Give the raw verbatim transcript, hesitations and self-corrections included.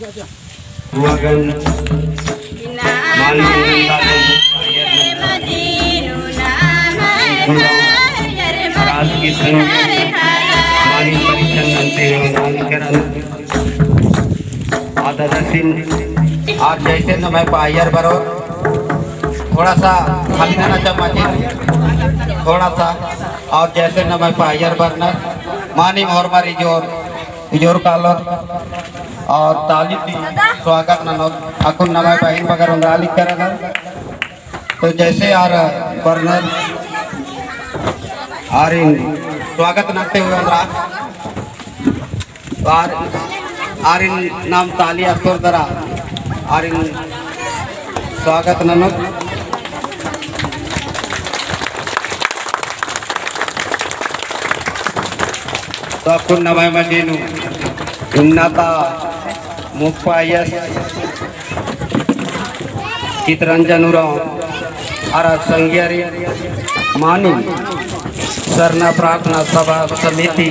हुआगन मानिम राज की संग मानिम परिचय नन्ते हुए नाम करन। आदरसिन और जैसे नम्है पायर बरो, थोड़ा सा खाली ना चम्मच, थोड़ा सा। और जैसे नम्है पायर बरनर, मानिम होरमर इजोर, इजोर कालोर और ताली ती स्वागत ननोत। अक्कुन नम्है बहिन बगर ओन्द्रा लिक्करनर। तो जैसे आर बरनर, आरिन स्वागत नन्ते हुए ओन्द्रा। आर, आरिन नाम ताली अस्तोर दरा, आरिन स्वागत ननोत। तो अक्कुन नम्है मझी नू इन्ना ता मुख्य पायस चितरंजन उराँव अरा संगियारी मानिम सरना प्रार्थना सभा समिति